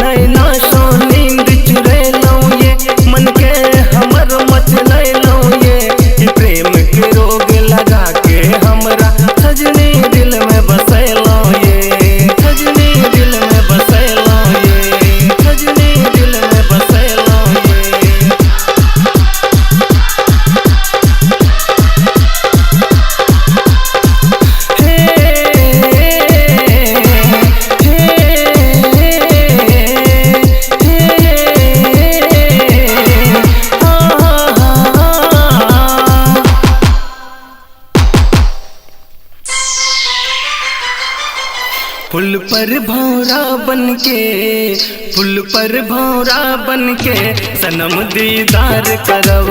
नैना सो नींद चुरेलौं ये, मन के हमर मचलैलौं ये। ई प्रेम के रोग लगा के हमरा सजनी दिल में बसैलौं ये, सजनी दिल में बसैलौं ये, सजनी दिल में बसैलौं ये। हे हे हे फूल पर भौरा बनके, फूल पर भौरा बनके सनम दीदार करब।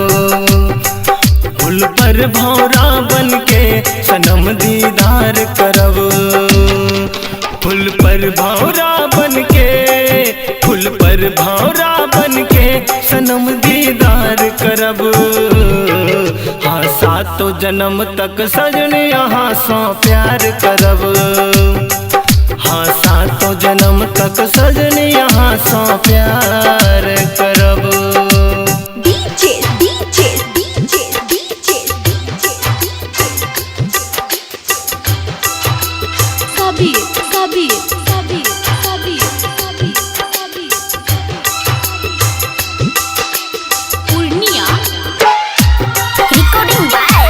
फूल पर भौरा बनके सनम दीदार करब। फूल पर भौरा बनके, फूल पर भौरा बनके सनम दीदार करब। हाँ सातों जन्म तक सजन यहाँ सो प्यार करब। हाँ सातों जन्म तक सजन यहाँ सो प्यार करब। DJ DJ DJ DJ DJ Sabir Sabir Sabir Sabir Sabir Sabir Purnia. Recording by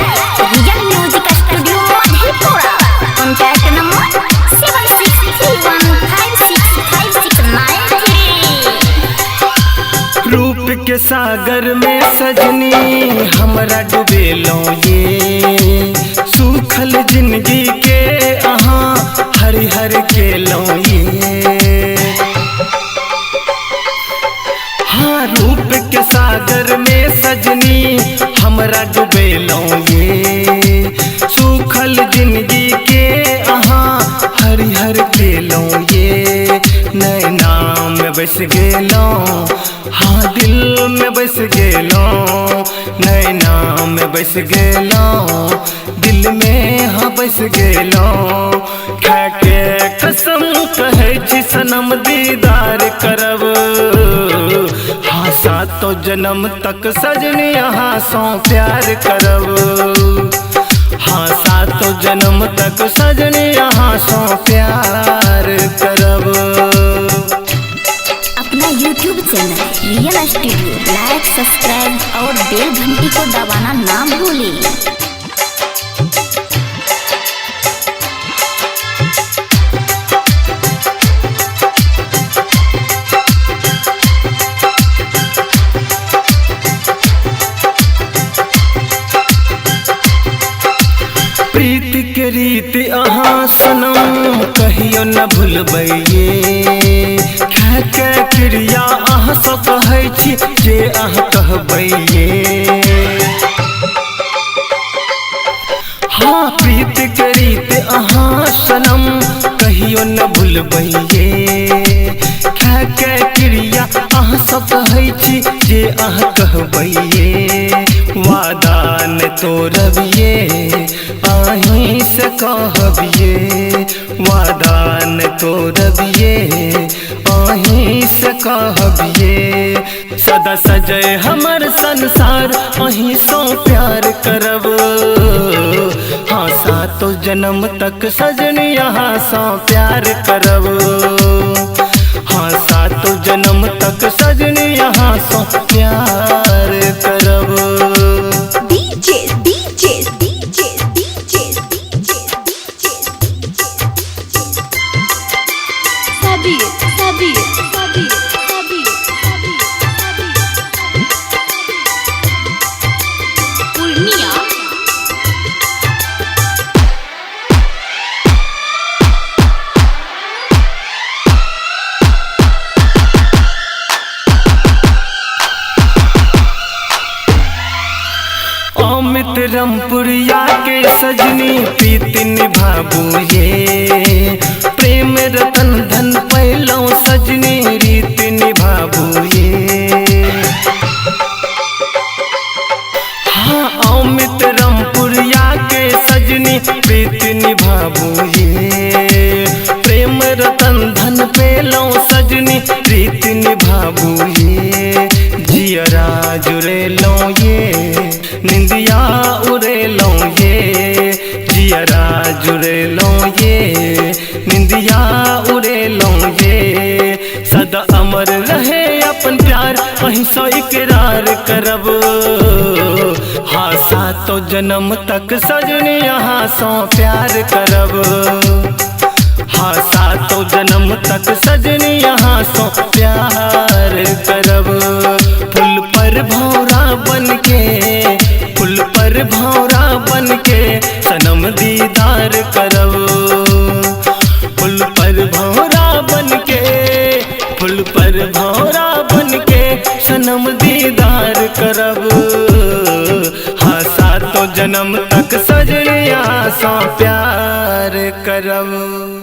Real Music Studio Madhepura. Contact number 7631565693. रूप के सागर में सजनी हमरा डुबेलौं ये, सूखल जिंदगी के अहाँ हरिहर केलौं ये। हाँ रूप के सागर में सजनी हमरा डुबेलौं ये, सूखल जिंदगी के अहाँ हरिहर केलौं ये। नैना में बस गेलौं, हाँ दिल में बस गेलौं, नैना में बस गेलौं, दिल में हाँ बस गेलौं। खा के कसम कहै छी सनम दीदार करब। हाँ सातों जन्म तक सजनी यहाँ सो प्यार करब। हाँ सातों जन्म तक सजनी यहाँ सो प्यार करब। अपना YouTube channel real studio like subscribe और बेल घंटी को दबाना ना भूलें। प्रीति के रीति अहाँ सनम कहियो न भूलबै ये, खा के क्रिया अहाँ सँ कहै छी जे अहाँ कहबै ये। हाँ प्रीति के रीति अहाँ सनम कहियो न भूलबै ये, खा के क्रिया अहाँ सँ कहै छी जे अहाँ कहबै ये। वादा न तोड़ब ये अहीं से कहब ये, वादा न तोड़ब ये अहीं से कहब ये। सदा सजय हमर संसार अहीं सो प्यार करब। हाँ सातों जन्म तक सजन यहाँ सो प्यार करब। हाँ सातों जन्म तक सजन यहाँ सो प्यार करब। DJ DJ DJ DJ DJ Sabir Sabir Sabir Sabir Sabir Purnia. Amit Rampuriya के सजनी प्रीति निभाबू ये, प्रेम रतन धन पैलौं सजनी रीति निभाबू ये। हाँ अमित रामपुरिया के सजनी प्रीति निभाबू ये, प्रेम रतन धन पैलौं सजनी प्रीत निभाबू ये। जियरा जुड़ेलौं ये, निंदिया उड़ेलौं ये। जियरा जुड़ेलौं ये, निंदिया उड़ेलौं ये। सदा अमर रहे अपन प्यार, अहीं सौ इकरार करब। हाँ सातो जन्म तक सजनी यहाँ सौ प्यार करब। हाँ सातो जन्म तक सजनी यहाँ सौ प्यार करब। फूल पर भौरा बन के, फूल पर भौरा बन के सनम दीदार करब। फूल पर भौरा बन के, फूल पर भौरा बन के सनम दीदार करब। हाँ सातो जन्म तक सजनिया सौ प्यार करब।